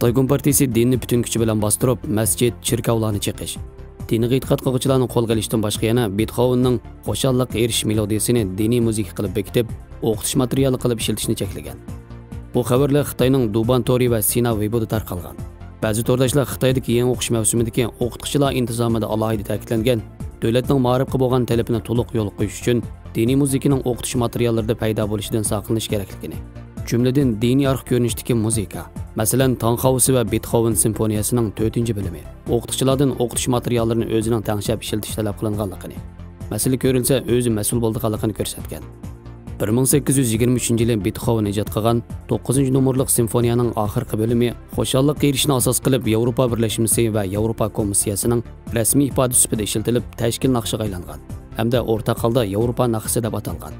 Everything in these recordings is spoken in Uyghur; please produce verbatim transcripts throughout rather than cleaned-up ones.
خىتاي كومپارتىيىسى دىننى پۈتۈن كۈچى بىلەن باستۇرۇپ، مەسچىت، چېركاۋلارنى چېقىش، دىنىي ئېتىقاد قىلغۇچىلارنى قولغا ئېلىشتىن باشقا يەنە بېتخوۋېننىڭ خۇشاللىققا ئېرىشىش مېلودىيىسىنى دىنىي مۇزىكا قىلىپ بېكىتىپ، ئوقۇتۇش ماتېرىيالى قىلىپ ئىشلىتىشنى چەكلىگەن. بۇ خەۋەرلەر خىتاينىڭ دۇبان تورى ۋە سىنا ۋېيبودا تارقالغان. بەزى تورداشلار خىتايدىكى يېڭى ئوقۇش مەۋسۇمىدىكى ئوقۇتقۇچىلار ئىنتىزامىدا ئالاھىدە تەكىتلەنگەن دۆلەتنىڭ مائارىپقا بولغان تەلىپىنى تولۇق يولغا قويۇش ئۈچۈن دىنىي مۇزىكىنىڭ ئوقۇتۇش ماتېرىياللىرىدا پەيدا بولۇشىدىن ساقلىنىش كېرەكلىكىنى، جۈملىدىن دىنىي ئارقا كۆرۈنۈشتىكى مۇزىكا، مەسىلەن، تاڭخاۋسى ۋە بېتخوۋېن سىمفونىيەسىنىڭ تۆتىنچى بۆلۈمى، ئوقۇتقۇچىلاردىن ئوقۇتۇش ماتېرىياللىرىنى ئۆزىنىڭ تەڭشەپ ئىشلىتىش تەلەپ قىلىنغانلىقىنى، مەسىلە كۆرۈلسە ئۆزى مەسئۇل بولىدىغانلىقىنى كۆرسەتكەن. بىر مىڭ سەككىز يۈز يىگىرمە ئۈچىنچى يىلى بېتخوۋېن ئىجاد قىلغان توققۇزىنچى نومۇرلۇق سىمفونىيەنىڭ ئاخىرقى بۆلۈمى خۇشاللىققا ئېرىشىشنى ئاساس قىلىپ ياۋروپا بىرلەشمىسى ۋە ياۋروپا كومىسسىيەسىنىڭ رەسمىي ئىپادىسى سۈپىتىدە ئىشلىتىلىپ، تەشكىل ناخشىغا ئايلانغان ھەمدە ئورتاق ھالدا ياۋروپا ناخشىسى دەپ ئاتالغان.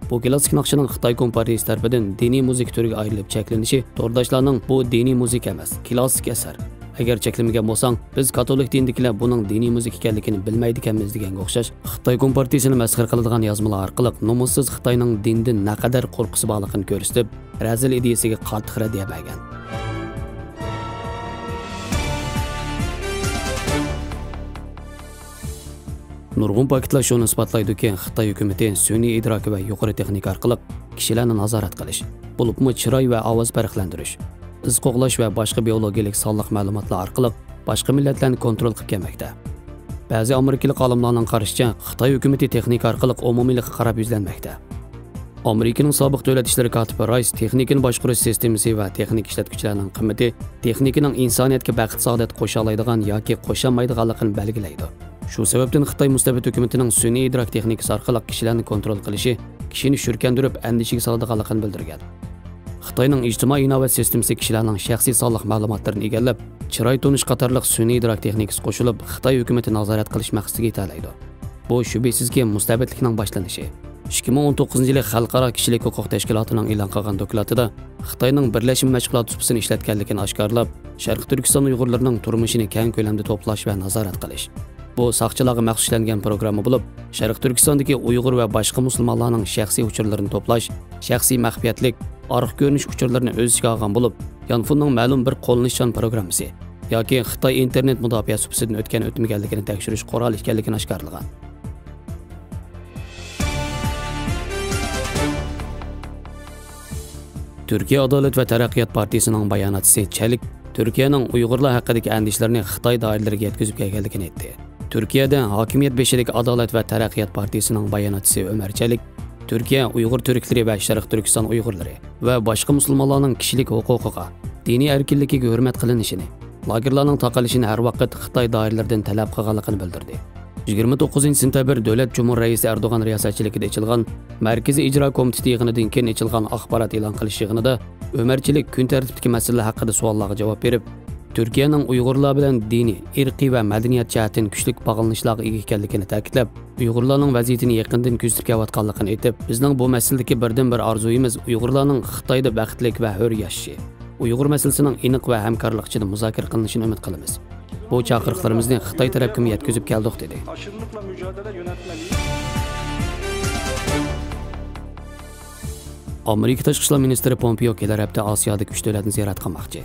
بۇ كلاسسىك ناخشىنىڭ خىتاي كومپارتىيىسى تەرىپىدىن دىنىي مۇزىكا تۈرىگە ئايرىلىپ چەكلىنىشى تورداشلارنىڭ بۇ دىنىي مۇزىكا ئەمەس، كلاسسىك ئەسەر، ئەگەر چەكلىمىگەن بولساڭ، بىز كاتولىك دىنىدىكىلەر بۇنىڭ دىنىي مۇزىكا ئىكەنلىكىنى بىلمەيدىكەنمىز دېگەنگە ئوخشاش خىتاي كومپارتىيىسىنى مەسخىرە قىلىدىغان يازمىلار ئارقىلىق نومۇسسىز خىتاينىڭ دىندىن نەقەدەر قورققۇسى بارلىقىنى كۆرسىتىپ، رەزىل ئىدىيىسىگە قاتتىق رەددىيە بەرگەن. نۇرغۇن پاكىتلار شۇنى ئىسپاتلايدۇكى، خىتاي ھۆكۈمىتى سۈنئىي ئىدراك ۋە يۇقىرى تېخنىكا ئارقىلىق كىشىلەرنى نازارەت قىلىش، بولۇپمۇ چىراي ۋە ئاۋاز پەرقلەندۈرۈش، ئىز قوغلاش ۋە باشقا بىئولوگىيەلىك سانلىق مەلۇماتلار ئارقىلىق باشقا مىللەتلەرنى كونترول قىلىپ كەلمەكتە. بەزى ئامېرىكىلىق ئالىملارنىڭ قارىشىچە، خىتاي ھۆكۈمىتى تېخنىكا ئارقىلىق ئومۇمىيلىققا قاراپ يۈزلەنمەكتە. ئامېرىكىنىڭ سابىق دۆلەت ئىشلىرى كاتىپى رايس تېخنىكىنى باشقۇرۇش سىستېمىسى ۋە تېخنىكا ئىشلەتكۈچىلەرنىڭ قىممىتى تېخنىكىنىڭ ئىنسانىيەتكە بەخت-سائادەت قوشالايدىغان ياكى قوشالمايدىغانلىقىنى بەلگىلەيدۇ. شۇ سەۋەبتىن خىتاي مۇستەبىت ھۆكۈمىتىنىڭ سۈنئىي ئىدراك تېخنىكىسى ئارقىلىق كىشىلەرنى كونترول قىلىشى كىشىنى شۈركەندۈرۈپ، ئەندىشىگە سالىدىغانلىقىنى بىلدۈرگەن. خىتاينىڭ ئىجتىمائىي ئىناۋەت سىستېمىسى كىشىلەرنىڭ شەخسىي سانلىق مەلۇماتلىرىنى ئىگىلەپ، چىراي تونۇش قاتارلىق سۈنئىي ئىدراك تېخنىكىسى قوشۇلۇپ، خىتاي ھۆكۈمىتى نازارەت قىلىش مەقسىتىگە يېتەلەيدۇ. بۇ، شۈبھىسىزكى، مۇستەبىتلىكنىڭ باشلىنىشى. ئىككى مىڭ ئون توققۇزىنچى يىلى خەلقئارا كىشىلىك ھوقۇق تەشكىلاتىنىڭ ئېلان قىلغان دوكلاتىدا خىتاينىڭ بىرلەشمە مەشغۇلات سۇپىسىنى ئىشلەتكەنلىكىنى ئاشكارىلاپ، شەرقىي تۈركىستان ئۇيغۇرلىرىنىڭ تۇرمۇشىنى كەڭ كۆلەمدە توپلاش ۋە نازارەت قىلىش، بۇ، ساقچىلارغا مەخسۇس ئىشلەنگەن پروگرامما بولۇپ، شەرقىي تۈركىستاندىكى ئۇيغۇر ۋە باشقا مۇسۇلمانلارنىڭ شەخسىي ئۇچۇرلىرىنى توپلاش، شەخسىي مەخپىيەتلىك، ئارقا كۆرۈنۈش ئۇچۇرلىرىنى ئۆز ئىچىگە ئالغان بولۇپ، يانفوننىڭ مەلۇم بىر قوللىنىشچان پروگراممىسى ياكى خىتاي ئىنتېرنېت مۇداپىئە سۇپىسىدىن ئۆتكەن-ئۆتمىگەنلىكىنى تەكشۈرۈش قورالى ئىكەنلىكىنى ئاشكارىلىغان. تۈركىيە ئادالەت ۋە تەرەققىيات پارتىيىسىنىڭ باياناتچىسى چەلىك تۈركىيەنىڭ ئۇيغۇرلار ھەققىدىكى ئەندىشىلىرىنى خىتاي دائىرىلىرىگە يەتكۈزۈپ كەلگەنلىكىنى ئېيتتى. تۈركىيەدە ھاكىمىيەت بېشىدىكى ئادالەت ۋە تەرەققىيات پارتىيىسىنىڭ باياناتچىسى ئۆمەر چەلىك تۈركىيە ئۇيغۇر تۈركلىرى ۋە شەرقىي تۈركىستان ئۇيغۇرلىرى ۋە باشقا مۇسۇلمانلارنىڭ كىشىلىك ھوقۇقىغا، دىنىي ئەركىنلىكىگە ھۆرمەت قىلىنىشىنى، لاگېرلارنىڭ تاقىلىشىنى ھەر ۋاقىت خىتاي دائىرىلىرىدىن تەلەپ قىلغانلىقىنى بىلدۈردى. يىگىرمە توققۇزىنچى سېنتەبىر دۆلەت جۇمھۇر رەئىسى ئەردوغان رىياسەتچىلىكىدە ئېچىلغان مەركىزىي ئىجرا كومىتېتى يىغىنىدىن كېيىن ئېچىلغان ئاخبارات ئېلان قىلىش يىغىنىدا ئۆمەر چېلىك كۈن تەرتىپتىكى مەسىلىلەر ھەققىدە سوئاللارغا جاۋاب بېرىپ، تۈركىيەنىڭ ئۇيغۇرلار بىلەن دىنىي، ئىرقىي ۋە مەدەنىيەت جەھەتتىن كۈچلۈك باغلىنىشلارغا ئىگە ئىكەنلىكىنى تەكىتلەپ، ئۇيغۇرلارنىڭ ۋەزىيىتىنى يېقىندىن كۆزىتىپ كېلىۋاتقانلىقىنى ئېيتىپ، بىزنىڭ بۇ مەسىلىدىكى بىردىنبىر ئارزۇيىمىز ئۇيغۇرلارنىڭ خىتايدا بەختلىك ۋە ھۆر ياشىشى، ئۇيغۇر مەسىلىسىنىڭ ئېنىق ۋە ھەمكارلىق ئىچىدە مۇزاكىرە قىلىنىشىنى ئۈمىد قىلىمىز. بۇ چاقىرىقلىرىمىزنى خىتاي تەرەپكىمۇ يەتكۈزۈپ كەلدۇق، دېدى. ئامېرىكا تاشقى ئىشلار مىنىستىرى پومپېئو كېلەر ھەپتە ئاسىيادىكى ئۈچ دۆلەتنى زىيارەت قىلماقچى.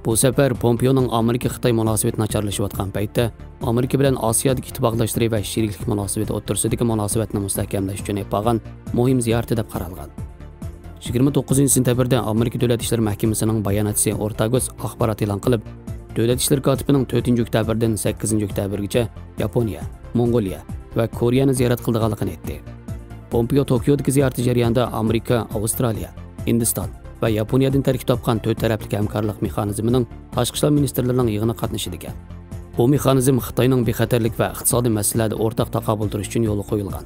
بۇ سەپەر پومپېئونىڭ ئامېرىكا-خىتاي مۇناسىۋىتى ناچارلىشىۋاتقان پەيتتە ئامېرىكا بىلەن ئاسىيادىكى ئىتتىپاقداشلىرى ۋە شېرىكلىك مۇناسىۋىتى ئوتتۇرىسىدىكى مۇناسىۋەتنى مۇستەھكەملەش ئۈچۈن ئېلىپ بارغان مۇھىم زىيارىتى دەپ قارالغان. يىگىرمە توققۇزىنچى سېنتەبىردە ئامېرىكا دۆلەت ئىشلىرى مەھكىمىسىنىڭ باياناتچىسى ئورتاگوس ئاخبارات ئېلان قىلىپ، دۆلەت ئىشلىرى كاتىپىنىڭ تۆتىنچى ئۆكتەبىردىن سەككىزىنچى ئۆكتەبىرگىچە ياپونىيە، موڭغۇلىيە ۋە كورېيەنى زىيارەت قىلىدىغانلىقىنى ئېيتتى. پومپېئو توكيودىكى زىيارىتى جەريانىدا ئامېرىكا، ئاۋسترالىيە، ھىندىستان ۋە ياپونىيەدىن تەركىب تاپقان تۆت تەرەپلىك ھەمكارلىق مېخانىزمىنىڭ تاشقى ئىشلار مىنىستىرلىرىنىڭ يىغىنىغا قاتنىشىدىكەن. بۇ مېخانىزم خىتاينىڭ بىخەتەرلىك ۋە ئىقتىسادىي مەسىلىلەردە ئورتاق تاقابىل تۇرۇش ئۈچۈن يولغا قويۇلغان.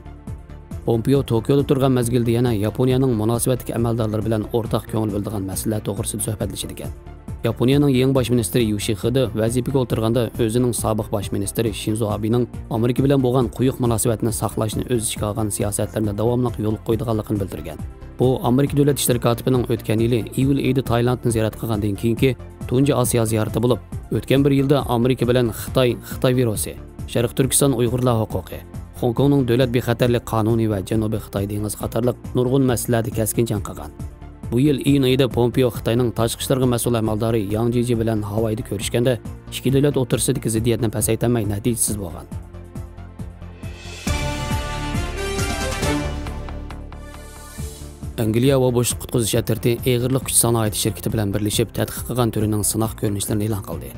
پومپېئو توكيودا تۇرغان مەزگىلدە يەنە ياپونىيەنىڭ مۇناسىۋەتتىكى ئەمەلدارلىرى بىلەن ئورتاق كۆڭۈل بۆلىدىغان مەسىلىلەر توغرىسىدا سۆھبەتلىشىدىكەن. ياپونىيەنىڭ يېڭى باش مىنىستىرى يوشىخىدې ۋەزىپىگە ئولتۇرغاندا ئۆزىنىڭ سابىق باش مىنىستىرى شىنزو ئابېنىڭ ئامېرىكا بىلەن بولغان قويۇق مۇناسىۋەتنى ساقلاشنى ئۆز ئىچىگە ئالغان سىياسەتلىرىنى داۋاملىق يولغا قويىدىغانلىقىنى بىلدۈرگەن. بۇ ئامېرىكا دۆلەت ئىشلىرى كاتىپىنىڭ ئۆتكەن يىلى ئىيۇل ئېيىدا تايلاندنى زىيارەت قىلغاندىن كېيىنكى تۇنجى ئاسىيا زىيارىتى بولۇپ، ئۆتكەن بىر يىلدا ئامېرىكا بىلەن خىتاي، خىتاي ۋىرۇسى، شەرقىي تۈركىستان ئۇيغۇرلار ھوقۇقى، خوڭكوڭنىڭ دۆلەت بىخەتەرلىك قانۇنى ۋە جەنۇبىي خىتاي دېڭىزى قاتارلىق نۇرغۇن مەسىلىلەردە كەسكىن جەڭ قىلغان. بۇ يىل ئىيۇن ئېيىدا پومپېئو خىتاينىڭ تاشقى ئىشلار مەسئۇل ئەمەلدارى ياڭ جيېجى بىلەن ھاۋايدا كۆرۈشكەندە، ئىككى دۆلەت ئوتتۇرىسىدىكى زىددىيەتنى پەسەيتەلمەي نەتىجىسىز بولغان. ئەنگلىيە ھاۋا بوشلۇق قۇتقۇزۇش ئەترىتى ئېغىرلىق كۈچ سانائىتى شىركىتى بىلەن بىرلىشىپ تەتقىق قىلغان تۈرىنىڭ سىناق كۆرۈنۈشلىرىنى ئېلان قىلدى.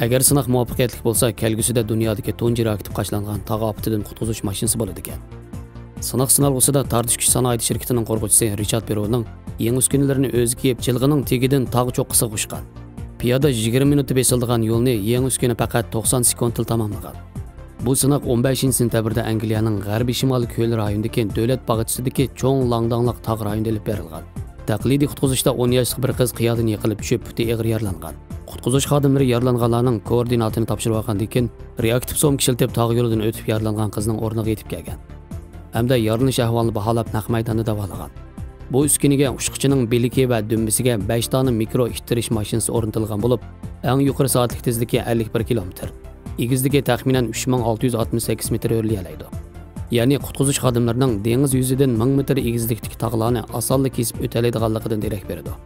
ئەگەر سىناق مۇۋەپپەقىيەتلىك بولسا، كەلگۈسىدە دۇنيادىكى تۇنجى راكېتىپ قاچىلانغان تاغ ئاپىتىدىن قۇتقۇزۇش ماشىنىسى بولىدىكەن. سىناق سىنالغۇسىدا تارتىش كۈچ سانائىتى شىركىتىنىڭ قۇرغۇچىسى رىچارد بېرونىڭ يېڭى ئۈسكۈنىلىرىنى ئۆزى كىيىپ، جىلغىنىڭ تېگىدىن تاغ چوققىسىغا ئۇچقان. پىيادە يىگىرمە مىنۇتتا بېسىلىدىغان يولنى يېڭى ئۈسكۈنە پەقەت توقسان سېكۇنتتىلا تاماملىغان. بۇ سىناق ئون بەشىنچى سېنتەبىردە ئەنگلىيەنىڭ غەربىي شىمالىي كۆل رايونىدىكى دۆلەت باغچىسىدىكى چوڭ لاڭداڭلىق تاغ رايونىدا ئېلىپ بېرىلغان. تەقلىدىي قۇتقۇزۇشتا ئون ياشلىق بىر قىز قىيادىن يىقىلىپ چۈشۈپ، پۇتى ئېغىر يارىلانغان. قۇتقۇزۇش خادىملىرى يارىلانغانلارنىڭ كوئوردىناتىنى تاپشۇرۇۋالغاندىن كېيىن، رېئاكتىپ سومكا ئىشلىتىپ، تاغ يولىدىن ئۆتۈپ يارىلانغان قىزنىڭ ئورنىغا يېتىپ كەلگەن. ھەمدە يارىلىنىش ئەھۋالىنى باھالاپ، نەق مەيداندا داۋالىغان. بۇ ئۈسكۈنىگە ئۇچقۇچىنىڭ بىلىكى ۋە دۈمبىسىگە بەش دانە مىكرو ئىتتىرىش ماشىنىسى ئورنىتىلغان بولۇپ، ئەڭ يۇقىرى سائەتلىك تېزلىكى ئەللىك بىر كىلومېتىر، ئېگىزلىكى تەخمىنەن ئۈچ مىڭ ئالتە يۈز ئاتمىش سەككىز مېتىر ئۆرلىيەلەيدۇ. يەنى قۇتقۇزۇش خادىملىرىنىڭ دېڭىز يۈزىدىن مىڭ مېتىر ئېگىزلىكتىكى تاغلارنى ئاسانلا كېسىپ ئۆتەلەيدىغانلىقىدىن دېرەك بېرىدۇ.